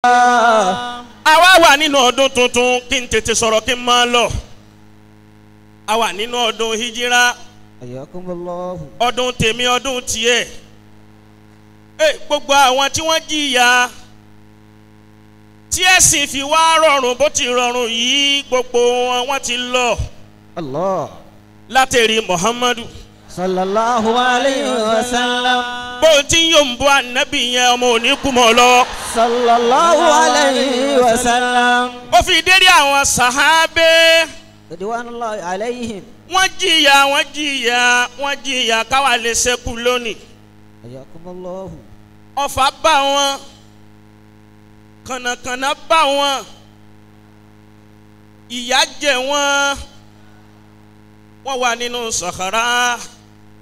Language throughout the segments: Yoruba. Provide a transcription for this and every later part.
Àwa wà nínú ọdún tuntun kí n tètè sọ̀rọ̀ kí n máa lọ. A wà nínú ọdún hijira. Ọdún tèmi ọdún tiẹ̀. Gbogbo àwọn tí wọ́n jìyà tí ẹ̀sìn fi wá rọrùn bó ti rọrùn yìí gbogbo wọn wọ́n ti lọ. Allah. Látẹ̀rí Muhammadu. Sallallahu alayhi wa sallam. Bó ti ń yòǹbó ànábì yẹn ọmọ òní kú mọ́ lọ. Sallallahu alayhi wa sallam. Ó fi dérí àwọn sàhábé. Ridwanullahi alayhim. Wọ́n jìyà wọ́n jìyà wọ́n jìyà káwa lè ṣẹ́kù lónìí. Hayyakumullahu. Ọfà bá wọn, kànnàkànnà bá wọn, ìyà jẹ wọn, wọ́n wà nínú Sahara,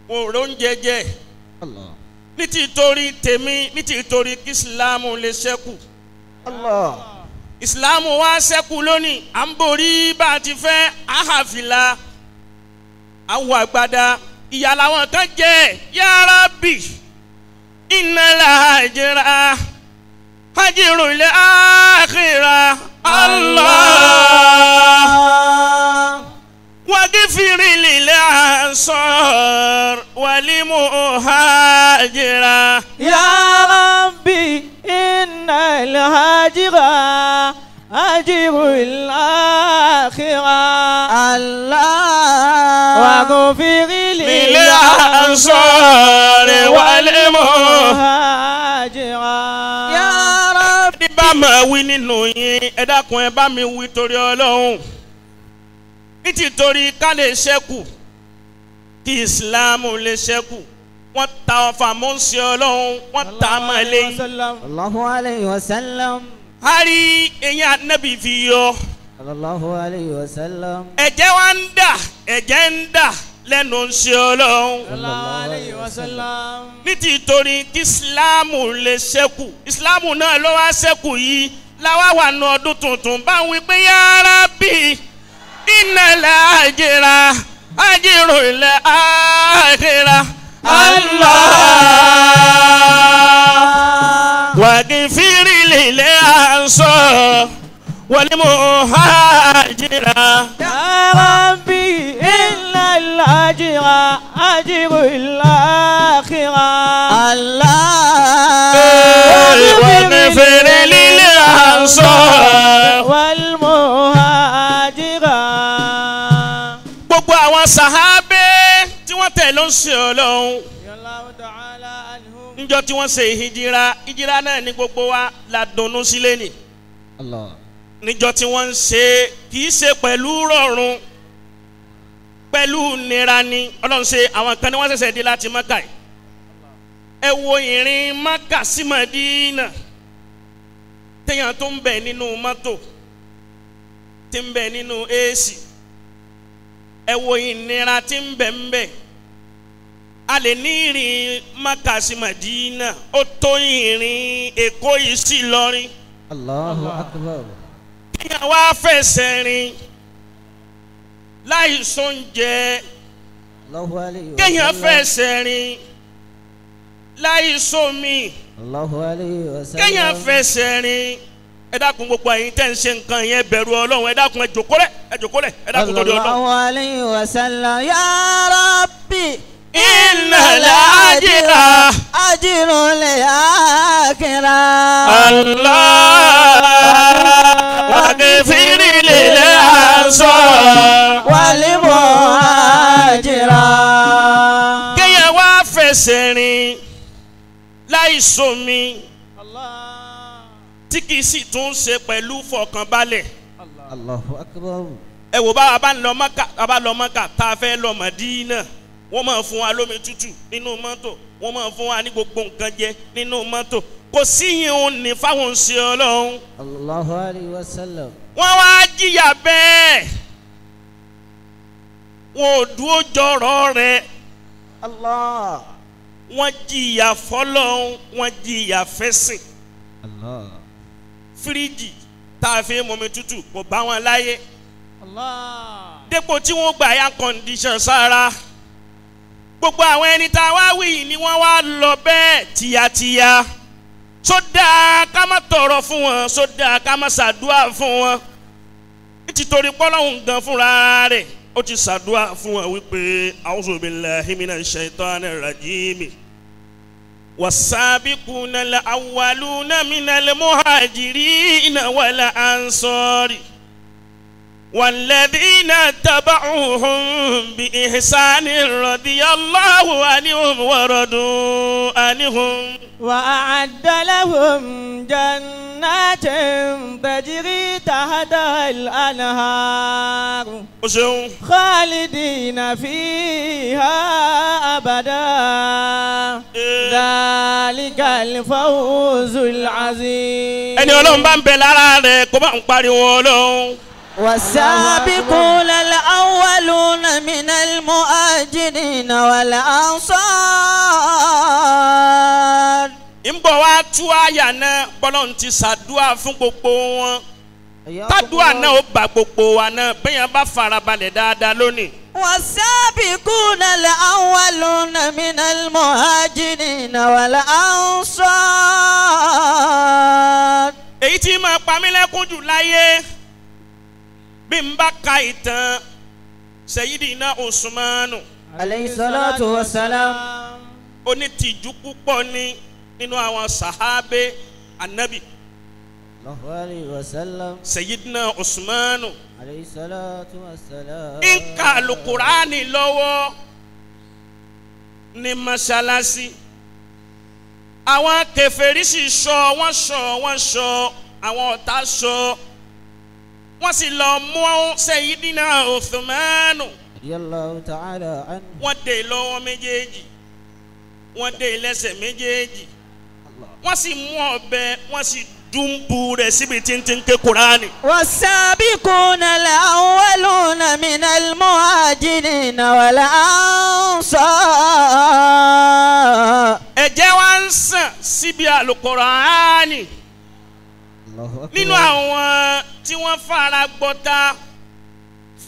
wọn ò róúnjẹ jẹ. Allah. Ní ti torí tèmi, ní ti torí kí Ìsìlámù lè ṣẹ́kù. Allah. Ìsìlámù wa ṣẹ́kù lónìí, à ń borí bá a ti fẹ́, àhàfìlà, àwọn àgbàdá, ìyà làwọn kan jẹ, ya Rabbi, innal ajra ajrul akhirah, Allah. Waghfir lil ansar wal muhajira. Ya Rabbi innal hajira ajrul akhirah. Allah. Waghfir lil ansar wal muhajira. Ya Rabbi. Bá máa wí nínú yín, ẹ dákun ẹ bá mi wí torí Ọlọ́run. Nítorí ká lè ṣẹ́kù, kí Ìsìláàmù lè ṣẹ́kù, wọ́n ta ọfà mọ́ sí Ọlọ́run, wọ́n ta mọ́ lẹ́yìn. Sallallahu alayhi wa sallam. A rí eyín Ànábì fi yọ. Sallallahu alayhi wa sallam. Ẹ̀jẹ̀ wa ń dà, ẹ̀jẹ̀ ń dà lẹ́nu ń ṣe Ọlọ́run. Sallallahu alayhi wa sallam. Nítorí kí Ìsìláàmù lè ṣẹ́kù, Ìsìláàmù náà ló wá ṣẹ́kù yìí, làwa wà nù ọdún tuntun bá ń wí pé ya Rabbi. Innal ajra ajrul akhirah. Allah. Waghfir lil ansar wal muhajira. Ya Rabbi innal ajra ajrul akhirah. Allah. Waghfir lil ansar wal muhajira. Gbogbo àwọn sàhábé tí wọ́n tẹ̀ ló ń ṣe Ọlọ́run. Níjọ́ tí wọ́n ṣe ìhìjìra, ìjìra náà ní gbogbo wa la dunnú sílé ni. Allah. Níjọ́ tí wọ́n ń ṣe kì í ṣe pẹ̀lú rọrùn, pẹ̀lú nira ni. Ọlọ́run ṣe àwọn kan ní wọ́n ṣẹ̀ṣẹ̀ dé láti Mákà yìí. Ẹ wo ìrìn Mákà sí Mádínà, téèyàn tó ń bẹ nínú mọ́tò, tí ń bẹ nínú AC. Ẹ wo ìnira tí ń bẹ ń bẹ. A lè ní ìrìn Mákà sí Mádínà, ó tó ìrìn Èkó yìí sí Ìlọrin. Allahu akbar. Kéèyàn wá fẹsẹ̀ rìn láì sóúnjẹ. Allahu alayhi wa sallam. Kéèyàn fẹsẹ̀ rìn láì sómi. Allahu alayhi wa sallam. Kéèyàn fẹsẹ̀ rìn. Ẹ dákun gbogbo ẹ̀yin tẹ́ ń ṣe nǹkan yẹn bẹ̀rù Ọlọ́run, ẹ dákun ẹ jókòó lẹ̀, ẹ jókòó lẹ̀, ẹ dákun torí Ọlọ́run. Sallallahu alayhi wa sallam. Ya Rabbi innal ajra ajrul akhirah. Allah. Waghfir lil ansar wal muhajira. Kéèyàn wá fẹsẹ̀ rìn láì sómi tí kì í sì tún ṣe pẹ̀lú fọkànbalẹ̀. Allahu akbar. Ẹ wò bá a bá lọ Mákà, a bá lọ Mákà tá a fẹ́ lọ Mádínà, wọ́n máa fún wa lómi tútù nínú mọ́tò, wọ́n máa fún wa ní gbogbo nǹkan jẹ nínú mọ́tò. Kò sí yìí òun ní fáwọn ṣe Ọlọ́run. Allahu alayhi wa sallam. Wọ́n wá jìyà bẹ́ẹ̀, wọn ò dúró jọ̀rọ̀ rẹ̀. Allah. Wọ́n jìyà fọlọ́run, wọ́n jìyà fẹ́sìn. Allah. Fíríjì tá a fi mọmi tútù kò bá wọn láyé. Allah. Dépò tí wọ́n gbà ya kọ́ndíṣàn sára. Gbogbo àwọn ẹni tá a wá wí ni wọ́n wá lọ bẹ́ẹ̀ tìyàtìyà. Sódà ká má tọrọ fún wọn, sódà ká má ṣàdúà fún wọn. Nítorí pọ́lọ́hún gan fúnra rẹ̀ ó ti ṣàdúà fún wọn wípé a'udhu billahi minash shaitani rajim. Was-sabiquna al-awwaluna minal muhajirina wal ansari. والذين اتبعوهم بإحسان رضي الله عنهم ورضوا عنهم وأعد لهم جنات تجري تحتها الأنهار خالدين فيها أبدا ذلك الفوز العظيم. ẹni Ọlọ́run bá ń bẹ lára rẹ̀ kó bá ń pariwo Ọlọ́run. والسابقون الأولون من المهاجرين والأنصار. ń bọ̀ wá tú àyà náà bọ́lọ́run ti ṣàdúà fún gbogbo wọn tádùà náà ó bá gbogbo wa náà bẹ́yàn bá farabalẹ̀ dáadáa lónìí. والسابقون الأولون من المهاجرين والأنصار. èyí tí máa pa mí lẹ́kún jù láyé bí n bá ka ìtàn Sayyidina Usmanu alayhi salatu wa salam. Onítìjú púpọ̀ ni nínú àwọn sàhábé anabi. Allahu alayhi wa sallam. Sayyidina Usmanu alayhi salatu wa salam. ń ka alukurani lọ́wọ́ ní mọ́ṣáláṣí. Àwọn kèfèrí sì sọ wọ́n sọ wọ́n sọ àwọn ọ̀tá sọ wọ́n sì lọ mú Sayyidina Usmanu. Radiyallahu ta'ala anhu. Wọ́n dé lọ́wọ́ méjèèjì, wọ́n dé lẹ́sẹ̀ méjèèjì, wọ́n sì mú ọ̀bẹ wọ́n sì dùnbù rẹ̀ síbi tí ń ké Kùránì. Was-sabiquna al-awwaluna minal muhajirina wal ansar. Ẹ̀jẹ̀ wa ń sàn síbi Al-Kùránì. Nínú àwọn tí wọ́n fara gbọ́ta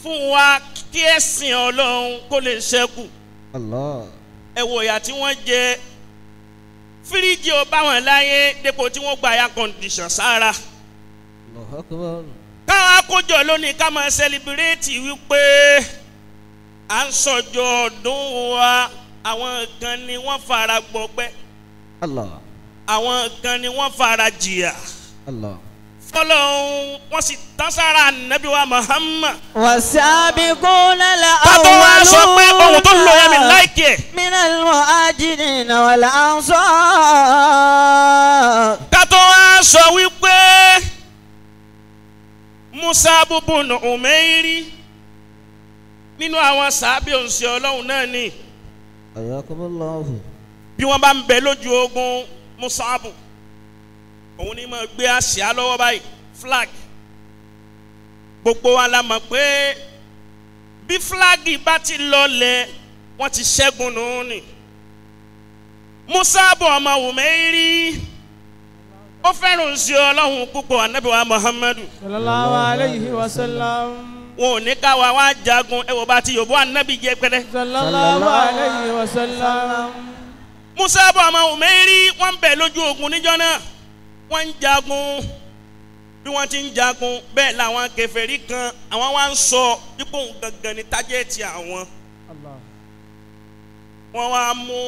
fún wa kí ẹ̀sìn Ọlọ́run kó lè ṣẹ́kù. Ẹ wo ìyà tí wọ́n jẹ, fíríjì ò bá wọn láyé dépò tí wọ́n gba air condition sára. Káwọn akójọ lónìí ká máa sẹlibireti wípé à ń sọjọ́ ọdún wa, àwọn kan ni wọ́n fara gbọgbẹ́, àwọn kan ni wọ́n fara jìyà. Fọlọ́hún wọ́n sì tán sára nàbí wa Muhammad. Wasabiquna al-awwaluna. Kátó wá sọ pé ohun tó lò yẹn mi láìkí ẹ̀. Minal muhajirina wal ansar. Kátó wá sọ wípé Musa bubun Umairi nínú àwọn sàábì òǹṣẹ́ Ọlọ́run náà ni. Ayakumullahu. Bí wọ́n bá ń bẹ lójú ogun Musa bù òun ni máa gbé àsíá lọ́wọ́ báyìí, flag. Gbogbo wa la mọ̀ pé bí flagi bá ti lọlẹ̀ wọ́n ti ṣẹ́gun nù ní. Musa bọ̀ ọmọ Umairi ó fẹ́ràn sí Ọlọ́run púpọ̀ Ànábì wa Muhammadu. Sallallahu alayhi wa sallam. Wọn ò ní ká wa wá jagun ẹ wò bá ti yòbó Ànábì jẹ pẹ̀lẹ́. Sallallahu alayhi wa sallam. Musa bọ̀ ọmọ Umairi wọ́n bẹ̀ lójú ogun níjọ́ náà. Wọ́n ń jagun, bí wọ́n ti ń jagun bẹ́ẹ̀ làwọn kèfèrí kan àwọn wá ń sọ ipò gangan ní tájẹ́ẹ̀tì àwọn. Wọ́n wá mú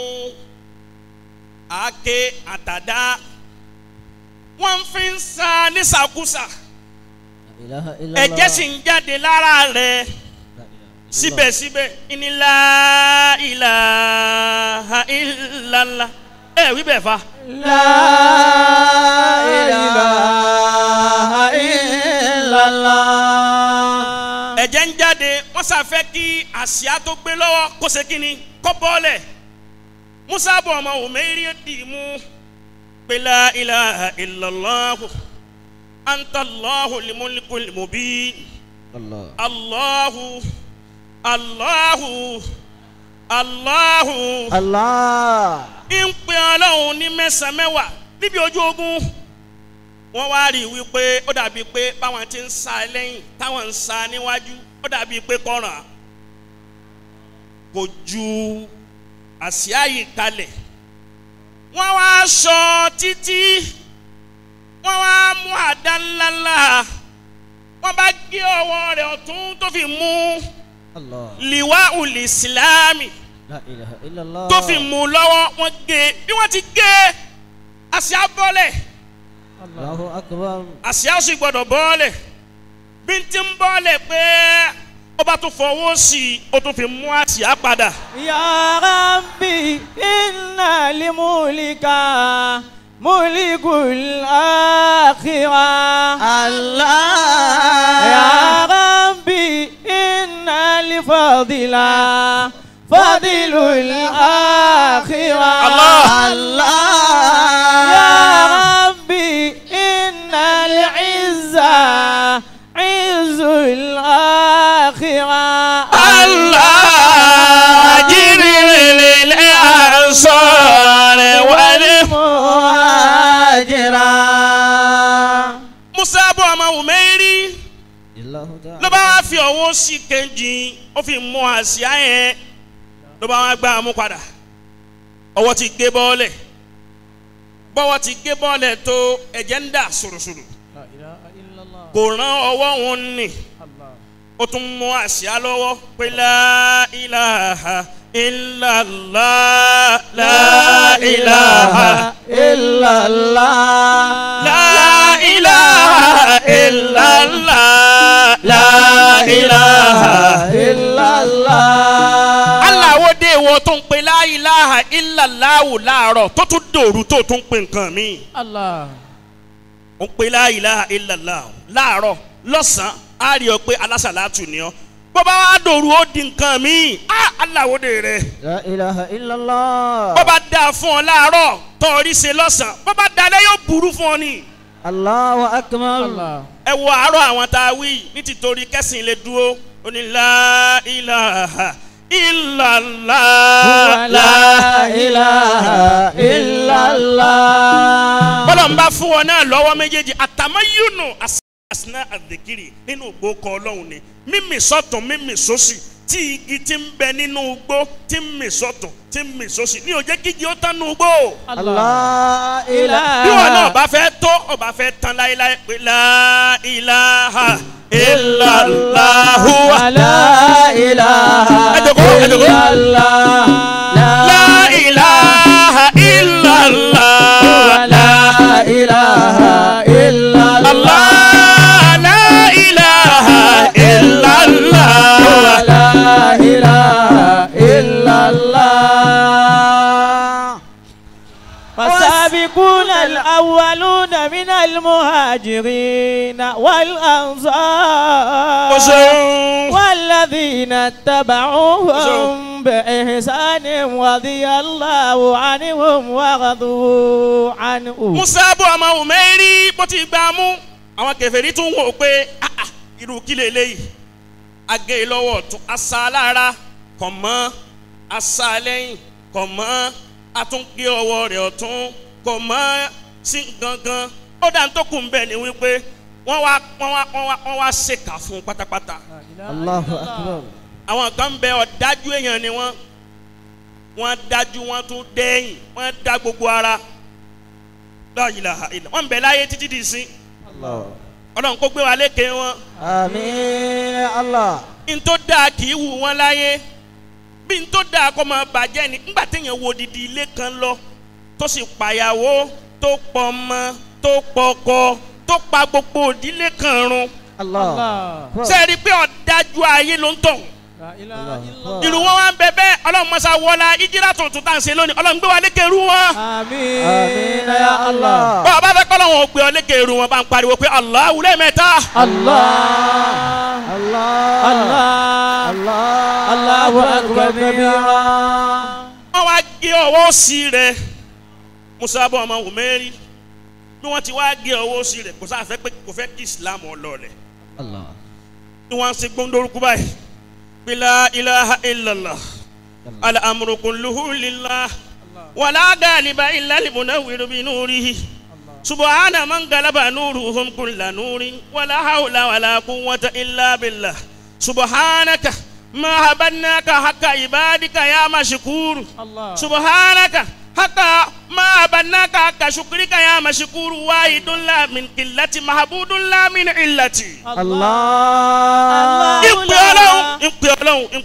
àáké àtàdá wọ́n fi ń sa nísàkúsà, ẹ̀jẹ̀ sì ń jáde lára rẹ̀ síbẹ̀síbẹ̀ ìnílá ilaha illallah. Ẹ wí bẹ́ẹ̀ fa. La ilaha illallah. Ẹ̀jẹ̀ ń jáde wọ́n ṣàfẹ́ kí àsíá tó gbé lọ́wọ́ kó ṣe kí ni kó bọ́ọ̀lẹ̀. Musa bọ̀ ọmọ Umairi dì mú pé la ilaha illallah anta Allahul mulkul mubin. Allahu Allahu Allahu Allah. Ń pe Ọlọ́run ní mẹ́sàn-án mẹ́wàá níbi ojú ogun. Wọ́n wá rí i wípé ó dàbí pé báwọn ti ń sa lẹ́yìn táwọn ń sa níwájú ó dàbí pé kọ́ràn kò ju àsíá yìí kalẹ̀. Wọ́n wá sọ títí Wọ́n wá mú àdá ńláńlá wọ́n bá gé ọwọ́ rẹ̀ ọ̀tún tó fi mú liwa ul islami tó fi mú lọ́wọ́ wọ́n gé bí wọ́n ti gé àsíá bọ́lẹ̀ àsíá sì gbọ́dọ̀ bọ́lẹ̀ bí n ti ń bọ́lẹ̀ pé ó bá tún fọwọ́ sí i ó tún fi mú àsíá padà. Ya Rabbi inna limulika mulikul akhirah. Allah. Ya Rabbi inna lifadila fadilul akhirah. Allah. Allah. Ya Rabbi inna al-izza izzul akhirah. Allah jibril lil ansar wal muhajira. Musa bọ́ ọmọ Umairi ló bá wá fi ọwọ́ sí kejì ó fi mú àsíá yẹn ló bá wá gbá mú padà ọwọ́ ti gé bọ́ọ̀lẹ̀ bọ́wọ́ ti gé bọ́ọ̀lẹ̀ tó ẹ̀jẹ̀ ń dà sùrùsùrù kò rán ọwọ́ òun nì ó tún mú àsíá lọ́wọ́ pé la ilaha illallah la ilaha illallah la ilaha illallah la ilaha illallah. Aláwo dé ìwọ tó ń pe la ilaha illallah láàárọ̀ tó tún dòru tó tún pe nǹkan mi. Allah. Ó ń pe la ilaha illallah láàárọ̀ lọ́sàn-án á rí ọ pé alásàlátù ni ọ bó bá wá dòru ó di nǹkan mi á aláwo dé rẹ. La ilaha illallah. Bó bá dáa fún ọ láàárọ̀ tó rí ṣe lọ́sàn-án bó bá dalẹ́ yóò burú fún ọ ni. Allahu akbar. Ẹ wo àárọ̀ àwọn tá a wí ní tìtorí kẹ́sìn lè dúró ó ní la ilaha illallah la ilaha illallah. Bọ́lá ń bá fún ọ náà lọ́wọ́ méjèèjì àtàmáyúnù àsìná àdèkìrì nínú igbó kọ ọlọ́run ni mímì sọ́tún mímì sósì tí igi ti ń bẹ nínú igbó tí ń mì sọ́tún tí ń mì sósì ní ó jẹ́ kígi ó tán nínú igbó. La ilaha. Bí wọn náà bá fẹ́ tó ó bá fẹ́ tán láéláé pé la ilaha illallah. La ilaha illallah. La ilaha illallah. La ilaha illallah. La ilaha illallah. La ilaha illallah. والسابقون الأولون من المهاجرين والأنصار والذين اتبعوهم بإحسان رضي الله عنهم ورضوا عنه. Musa bọ́ ọmọ Umairi bó ti gbà mú àwọn kèfèrí tún wò pé irú kí leléyìí agé lọ́wọ́ ọ̀tún asa lára kọ̀ mọ́ asa lẹ́yìn kọ̀ mọ́ atúngé ọwọ́ rẹ̀ ọ̀tún kò mọ́ sí gangan ó dá tó kù ń bẹ̀ ni wípé wọ́n wá ṣèkà fún un pátápátá. Allahu akbar. Àwọn kan ń bẹ ọ̀dájú èèyàn ni wọ́n dájú wọ́n tún dẹ́yìn wọ́n dá gbogbo ara la ilaha illa wọ́n ń bẹ láyé títí di ìsín. Ọlọ́run kó gbé wa lékè wọn. Àmín Allah. N tó dáa kì í wù wọ́n láyé bí n tó dáa kó máa bàjẹ́ ni ńgbà téèyàn wo odidi ilé kan lọ tó sì pàyàwó tó pọmọ tó pọkọ tó pa gbogbo ìdílé kan run. Allah. Ṣé ẹ rí i pé ọ̀dájú ayé ló ń tọ̀? Irú wọn wá ń bẹ bẹ́ẹ̀ ọlọ́run mọ́sá wọlá ìjírá tuntun tá à ń ṣe lónìí ọlọ́run gbé wa lékè irú wọn. Àmín. Àmín ya Allah. Bọ́ọ̀ bá fẹ́ kọ́ lọ́wọ́ gbé ọ lékè irú wọn bá ń pariwo pé Allahu lẹ́ẹ̀mẹ́ta. Allah. Allah. Allah. Allah. Allahu akbar kabira. Wọ́n wá gé ọwọ́ òsì rẹ̀ Musa bọ́ ọmọ Umairi bí wọ́n ti wá gé ọwọ́ òsì rẹ̀ kò sáà fẹ́ pé kò fẹ́ kí Islam ọlọ́ọ̀lẹ̀. Allah. Ni wọ́n ń ṣe gbóndórúkú báyìí. La ilaha illallah al-amru kulluhu lillah wala galiba illa al-munawwiru bi nurihi subhana man galaba nuruhum kulla nurin wala hawla wala quwwata illa billah subhanaka ma habannaka haqqa ibadika ya mashkur subhanaka Haka ma banaka ka shukrika ya mashukuru wahidun la min qillati mahabudun la min illati. Allah. Ìpè Ọlọ́run, ìpè Ọlọ́run, ìpè